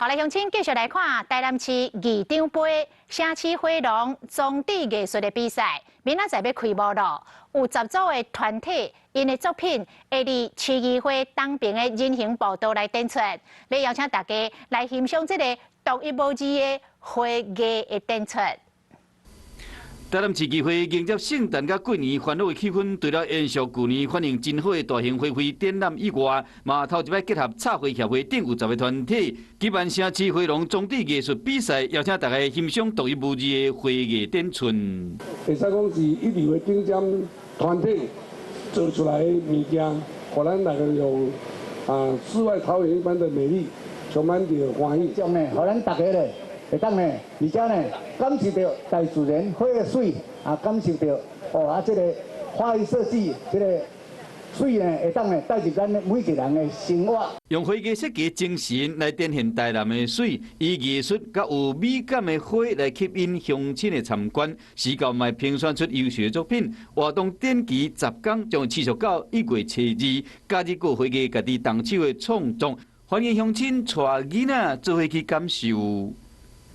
好來，鄉親繼續來看台南市議長盃城市回廊裝置藝術的比賽，明仔載欲開幕囉。有10組的團體，𪜶的作品會佇市議會東爿的人行步道來展出，欲邀請大家來欣賞這個獨一無二的花藝的展出。台南市議會迎接聖誕佮過年歡樂的氣氛，除了延續舊年反應真好的大型花卉展覽以外，嘛頭一擺結合插花協會等有10個團體舉辦城市回廊裝置藝術比賽，邀請大家欣賞獨一無二的花藝展出。會使講是一流的頂尖團體做出來的物件，予咱來個用世外桃源一般的美麗，充滿著歡喜。將呢，予咱大家咧，會當呢，而且呢，感受著大自然花的媠，感受著哦這个花藝設計，這个媠呢，會當呢帶入咱每一個人的生活。用花藝設計精神來展現台南的媠，以藝術佮有美感的花來吸引鄉親的參觀，時到嘛評選出優秀的作品。活動展期10天，將持續到1月初2，假日閣花藝家己動手的創作，歡迎鄉親帶囡仔做伙去感受。